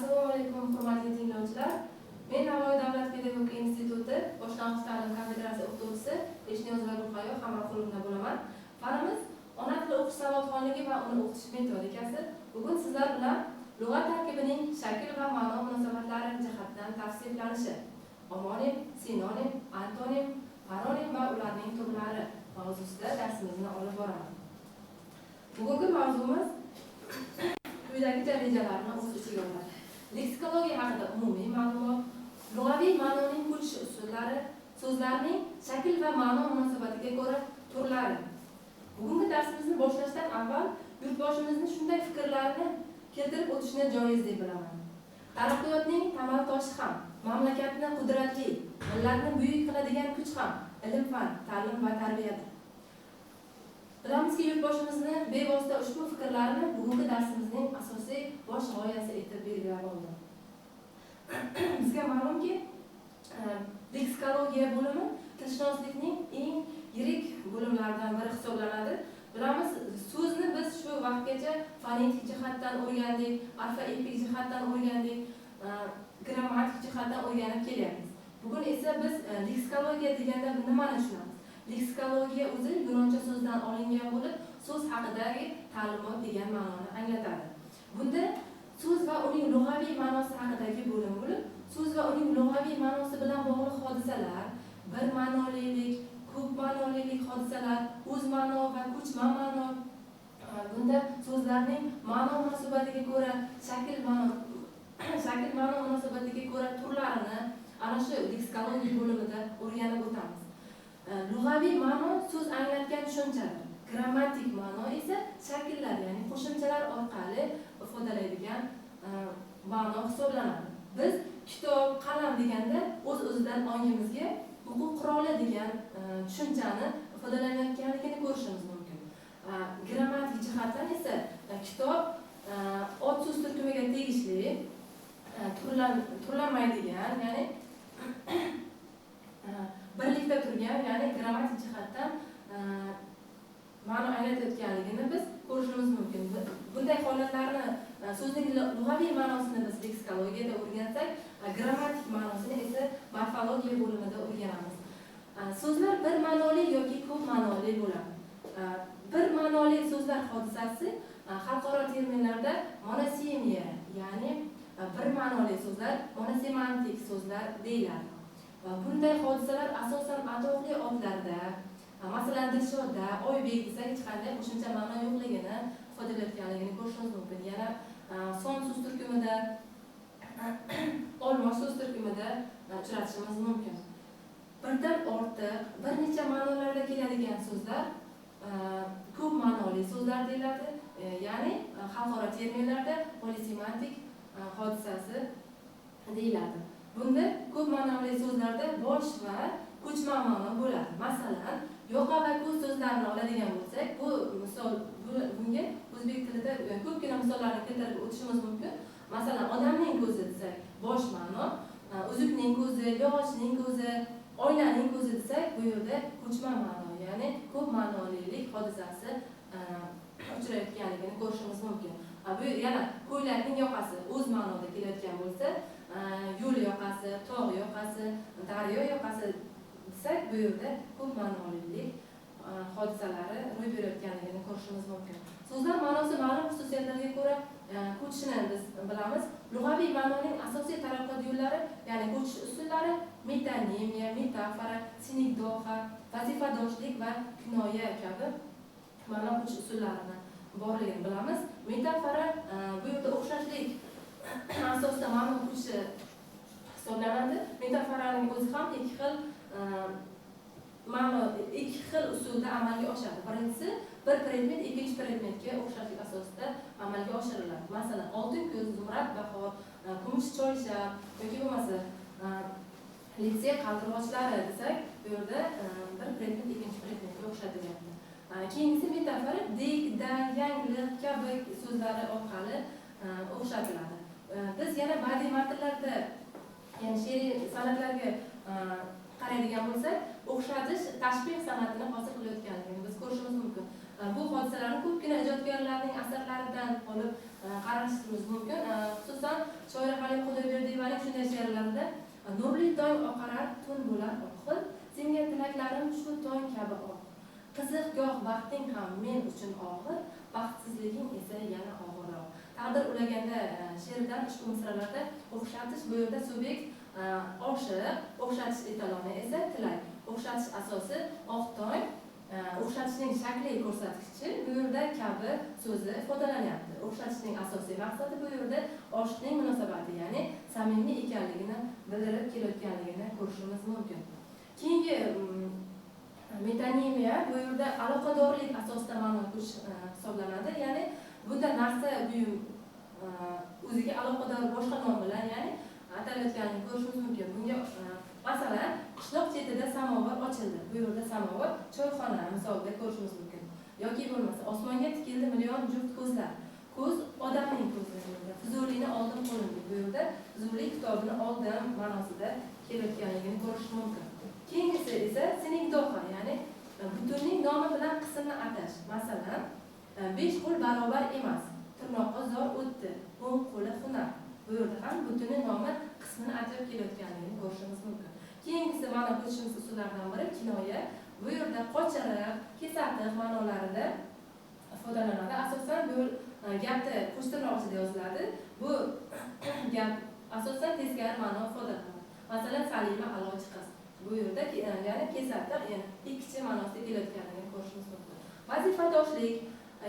Assalomu alaykum, hurmatli tinglovchilar. Men Navoiy davlat pedagogika instituti boshlang'ich ta'lim kafedrasi o'qituvchisi Eshniyozova Gulhayo Hamroqulovna bo'laman. Fanimiz ona tili o'qish savodxonligi va uni o'qitish metodikasi. Bugun sizlar bilan lug'at tarkibining shakl va ma'no munosabatlari jihatidan tavsiflanishi, omonim, sinonim, antonim, paronim va ularning turlari mavzusida darsimizni olib boraman. Bugungi mavzumiz quyidagicha rejalarni o'z ichiga oladi. Leksikologiya haqida umumiy ma'lumot, lug'aviy ma'noning ko'chish usullari, so'zlarning shakl va ma'no munosabatiga ko'ra turlari. Bugungi darsimizni boshlashdan avval yurtboshimizni shunday fikrlarni keltirib o'tishni joiz deb bilaman. Taraqqiyotning tamal toshi ham, mamlakatni qudratli, millatni buyuk qiladigan kuch ham ilm-fan, ta'lim va tarbiyadir. Bilamizki, yurtboshimizni bevosita ushbu fikrlarni bugungi darsimizning asosiy bosh g'oyasi etib belgilab oldi. Bizga ma'lumki, leksikologiya bo'limi tilshunoslikning eng yirik bo'limlaridan biri hisoblanadi. Bilamiz, so'zni biz shu vaqtgacha fonetik jihatdan o'rgandik, orfoepik jihatdan o'rgandik, grammatik jihatdan o'rganib kelyapmiz. Bugun esa biz leksikologiya deganda nimani tushunamiz? Leksikologiya o'zi yunoncha so'zdan olingan bo'lib, so'z haqidagi ta'limot degan ma'noni anglatadi. Bunda so'z va uning lug'aviy ma'nosi haqidagi bo'lim bo'lib, so'z va uning lug'aviy ma'nosi bilan bog'liq hodisalar, bir ma'nolilik, ko'p ma'nolilik hodisalar, o'z ma'no va ko'chma ma'no, bunda so'zlarning ma'no munosabatiga ko'ra shakl ma'no munosabatiga ko'ra turlarini ana shu leksikologiya bo'limida o'rganib o'tamiz. Lug'aviy ma'no so'z anglatgan tushunchadir. Grammatik ma'no esa shakllar, ya'ni qo'shimchalar orqali ifodalaydigan ma'no hisoblanadi. Biz kitob, qalam deganda o'z-o'zidan ongimizga o'quv quroli degan tushunchani ifodalanayotganligini ko'rishimiz mumkin. Grammatik jihatdan esa kitob ot so'z turkumiga tegishli, turlanmaydigan, ya'ni birlikda turgan, ya'ni grammatik jihatdan ma'no anglatayotganligini biz ko'rishimiz mumkin. Bunday holatlarni so'zning lug'aviy ma'nosini biz leksikologiyada o'rgansak, grammatik ma'nosini esa morfologiya bo'limida o'rganamiz. So'zlar bir ma'noli yoki ko'p ma'noli bo'ladi. Bir ma'noli so'zlar hodisasi xalqaro terminlarda monosemiya, ya'ni bir ma'noli so'zlar monosemantik so'zlar deyiladi. Bunday hodisalar asosan atoqli otlarda, masalan Dilshodda, Oybek desak hech qanday qo'shimcha ma'no yo'qligini ifodalayotganligini ko'rishimiz mumkin. Yana son so'z turkumida, olmosh so'z turkumida uchratishimiz mumkin. Birdan ortiq bir necha ma'nolarda keladigan so'zlar ko'p ma'noli so'zlar deyiladi. Ya'ni xalqaro terminlarda polisemantik hodisasi deyiladi. Bunda ko'p ma'noli so'zlarda bosh va ko'chma ma'no bo'ladi. Masalan, yoqa va ko'z so'zlarini oladigan bo'lsak, bu misol bunga o'zbek tilida ko'pgina misollarni keltirib o'tishimiz mumkin. Masalan, odamning ko'zi desak, bosh ma'no, uzukning ko'zi, yog'ochning ko'zi, oynaning ko'zi desak, bu yerda ko'chma ma'no, ya'ni ko'p ma'nolilik hodisasi uchrayotganligini ko'rishimiz mumkin. Bu yana ko'ylakning yoqasi o'z ma'noda kelayotgan bo'lsa, yo'l yoqasi, tog' yoqasi, daryo yoqasi desak, bu yerda ko'p ma'nolilik hodisalari ro'y berayotganligini ko'rishimiz mumkin. So'zlar ma'nosi ma'lum xususiyatlarga ko'ra ko'chishini biz bilamiz. Lug'aviy ma'noning asosiy taraqqiyot yo'llari, ya'ni ko'chish usullari metonimiya, metafora, sinekdoxa, vazifadoshlik va kinoya kabi ma'no ko'chish usullarini borligini bilamiz. Metafora bu yerda o'xshashlik asosida ma'no ko'chishi hisoblanadi. Metaforaning o'zi ham ikki xil ma'no, ikki xil usulda amalga oshadi. Birinchisi bir predmet ikkinchi predmetga o'xshashlik asosida amalga oshiriladi. Masalan, oltin ko'z, zumrad bahor, kumush choyshab yoki bo'lmasa litsey qaldirg'ochlari desak, bu yerda bir predmet ikkinchi predmetga o'xshatilyapti. Keyingisi metafora dek, da, yangliq kabi so'zlari orqali o'xshatiladi. Biz yana badiiy matnlarda, ya'ni she'riy san'atlarga qaraydigan bo'lsak, o'xshatish tashbih san'atini hosil qilayotganligini biz ko'rishimiz mumkin. Bu hodisalarni ko'pgina ijodkorlarning asarlaridan olib qarashimiz mumkin. Xususan, Shoira Halima Xudoyberdiyevaning shunday she'rlarida nurli tong oqarar, tun bo'lar oqxil, senga tilaklarim shu tong kabi oq. Qiziq goh baxting ham men uchun og'ir, baxtsizliging esa yana og'irroq. Taqdir ulaganda she'ridan ushbu misralarda o'xshatish bu yerda subyekt oshiq, o'xshatish etaloni esa tilak. O'xshatish asosi oq tong, o'xshatishning shakli ko'rsatkichi bu yerda kabi so'zi ifodalanyapti. O'xshatishning asosiy maqsadi bu yerda oshiqning munosabati, ya'ni samimiy ekanligini bildirib kelayotganligini ko'rishimiz mumkin. Keyingi metonimiya bu yerda aloqadorlik asosida ma'no ko'chish hisoblanadi. Ya'ni bunda narsa buyum o'ziga aloqador boshqa nom bilan, ya'ni atalayotganini ko'rishimiz mumkin. Bunga masalan, qishloq chetida samovar ochildi. Bu yerda samovar choyxona misolida ko'rishimiz mumkin. Yoki bo'lmasa osmonga tikildi million juft ko'zlar. Ko'z odamning ko'zi. Fuzuliyni oldim qo'limga. Bu yerda Fuzuliy kitobini oldim ma'nosida kelayotganligini ko'rish mumkin. Keyingisi esa sinekdoxa, ya'ni butunning nomi bilan qismni atash. Masalan, 5 qo'l barobar emas, tirnoqqa zor o'tdi, o'ng qo'li hunar. Bu yerda ham butunning nomi qismini atab kelayotganligini ko'rishimiz mumkin. Keyingisi ma'no ko'chishimiz usullaridan biri kinoya. Bu yerda qochiriq, kesatiq ma'nolarida ifodalanadi. Asosan bu gapda qo'shtirnoq ichida yoziladi. Bu gap asosan teskari ma'no ifodalanadi. Masalan, Salima a'lochi qiz. Bu yerda ya'ni kesatiq, ya'ni ikkichi ma'nosida kelayotganligini ko'rishimiz mumkin. Vazifadoshlik,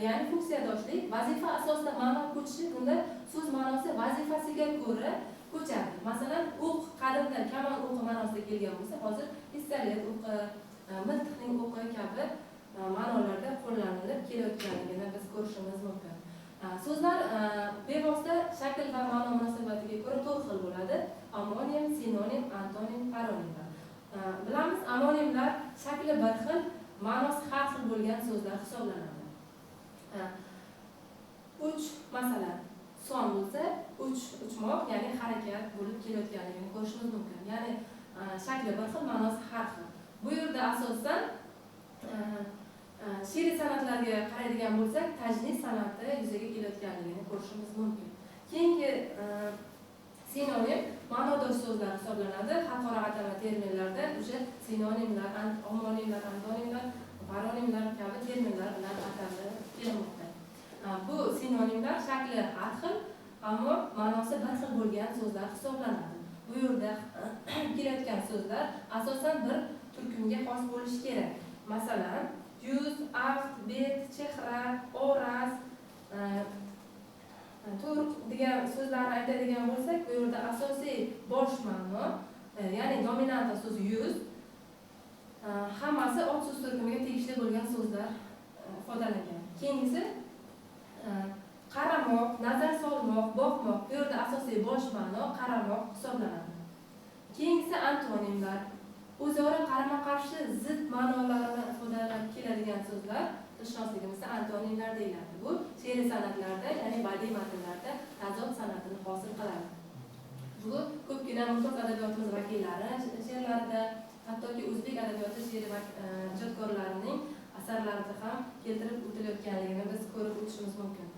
ya'ni funksiyadoshlik, vazifa asosida ma'no ko'chishi, bunda so'z ma'nosi vazifasiga ko'ra ko'chadi. Masalan, o'q qadimda kamon o'qi ma'nosida kelgan bo'lsa, hozir pistolet o'qi, miltiqning o'qi kabi ma'nolarda qo'llanilib kelayotganligini biz ko'rishimiz mumkin. So'zlar bevosita shakl va ma'no munosabatiga ko'ra to'rt xil bo'ladi: omonim, sinonim, antonim, paronimlar. Bilamiz, omonimlar shakli bir xil, ma'nosi har xil bo'lgan so'zlar hisoblanadi. 3 masalan, son bo'lsa 3 uchmoq, ya'ni harakat bo'lib kelayotganligini ko'rishimiz mumkin. Ya'ni shakli bir xil, ma'nosi har xil. Bu yerda asosan she'riy san'atlarga qaraydigan bo'lsak, tajnis san'ati yuzaga kelayotganligini ko'rishimiz mumkin. Keyingi sinonim ma'nodosh so'zlar hisoblanadi. Xalqaro atama terminlarda o'sha sinonimlar, omonimlar, antonimlar, paronimlar kabi terminlar bilan atalib kelinmoqda. Bu sinonimlar shakli har xil, ammo ma'nosi bir xil bo'lgan so'zlar hisoblanadi. Bu yerda kelayotgan so'zlar asosan bir turkumga xos bo'lishi kerak. Masalan, yuz, aft, bet, chehra, oraz, turk degan so'zlarni aytadigan bo'lsak, bu yerda asosiy bosh ma'no, ya'ni dominanta so'z yuz, hammasi ot so'z turkumiga tegishli bo'lgan so'zlar ifodalangan. Keyingisi qaramoq, nazar solmoq, boqmoq. Bu yerda asosiy bosh ma'no qaramoq hisoblanadi. Keyingisi antonimlar. O'zaro qarama-qarshi zid ma'nolarni ifodalab keladigan so'zlar tilshunosligimizda antonimlar deyiladi. Bu she'riy san'atlarda, ya'ni badiiy matnlarda tazod san'atini hosil qiladi. Bu ko'pgina mumtoz adabiyotimiz vakillari she'rlarida, hattoki o'zbek adabiyoti she'ri ijodkorlarining asarlarida ham keltirib o'tilayotganligini biz ko'rib o'tishimiz mumkin.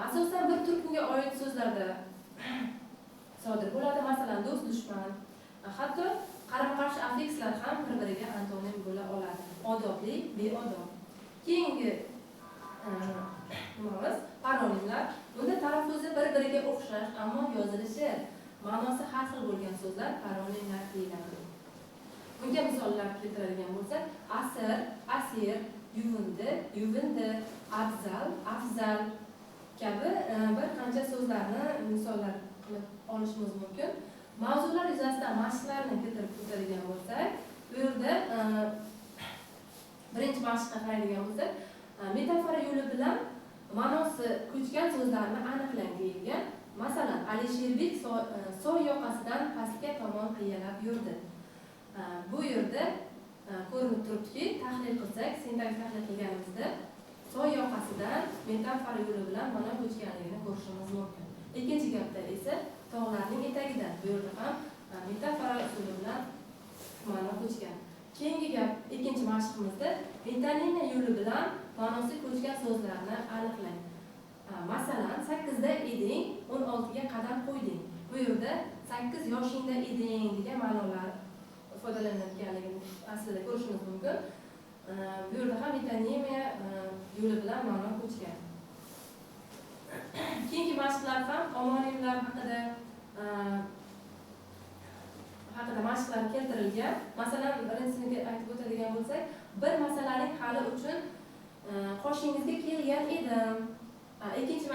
Asosan bir turkumga oid so'zlarda sodir bo'ladi. Masalan, do'st, dushman, hatto qarama-qarshi affikslar ham bir-biriga antonim bo'la oladi. Odobli, beodob. Keyingi nimamiz paronimlar. Bunda talaffuzi bir-biriga o'xshash, ammo yozilishi, ma'nosi har xil bo'lgan so'zlar paronimlar deyiladi. Bunga misollar keltiradigan bo'lsak, asr, asir, yuvindi, yuvindi, afzal, afzal kabi bir qancha so'zlarni misollar qilib olishimiz mumkin. Mavzular yuzasidan mashqlarni keltirib o'tadigan bo'lsak, bu yerda birinchi mashqqa qaraydigan bo'lsak, metafora yo'li bilan ma'nosi ko'chgan so'zlarni aniqlang deyilgan. Masalan, Alisherbek soy yoqasidan pastga tomon qiyalab yurdi. Bu yerda ko'rinib turibdiki, tahlil qilsak, sintaks tahlil qilganimizda soy yoqasidan metafora yo'li bilan ma'no ko'chganligini ko'rishimiz mumkin. Ikkinchi gapda esa tog'larning etagidan, bu yerda ham metafora usuli bilan ma'no ko'chgan. Keyingi gap, ikkinchi mashqimizda metonimiya yo'li bilan ma'nosi ko'chgan so'zlarni aniqlang. Masalan, 8 da eding, 16 ga qadam qo'yding. Bu yerda 8 yoshingda eding degan ma'nolar ifodalanayotganligini aslida ko'rishimiz mumkin. Bu yerda ham metonimiya yo'li bilan ma'no ko'chgan. Keyingi mashqlar ham omonimlar haqida mashqlar keltirilgan. Masalan, birinchisini aytib o'tadigan bo'lsak, bir masalaning hali uchun qoshingizga kelgan edim. Ikkinchi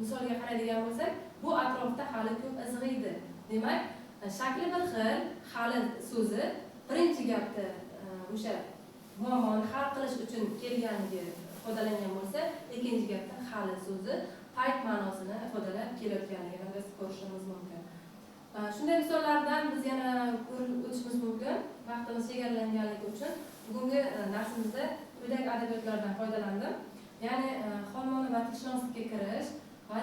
misolga qaraydigan bo'lsak, bu atrofda hali ko'p izg'iydi. Demak, shakli bir xil hali so'zi birinchi gapda o'sha muammoni hal qilish uchun kelganligi ifodalangan bo'lsa, ikkinchi gapda hali so'zi payt ma'nosini ifodalab kelayotganligini biz ko'rishimiz mumkin. Shunday misollardan biz yana ko'rib o'tishimiz mumkin. Vaqtimiz chegaralanganligi uchun bugungi darsimizda quyidagi adabiyotlardan foydalandim. Ya'ni Xolmonova tilshunoslikka kirish va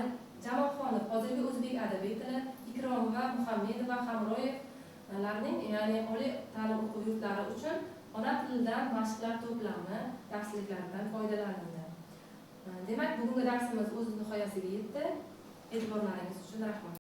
Jamolxonov hozirgi o'zbek adabiy tili, Ikromova, Muhammedova, Hamroyevlarning, ya'ni oliy ta'lim o'quv yurtlari uchun ona tilidan mashqlar to'plami darsliklaridan foydalanildi. Demak, bugungi darsimiz o'z nihoyasiga yetdi. E'tiborlaringiz uchun rahmat.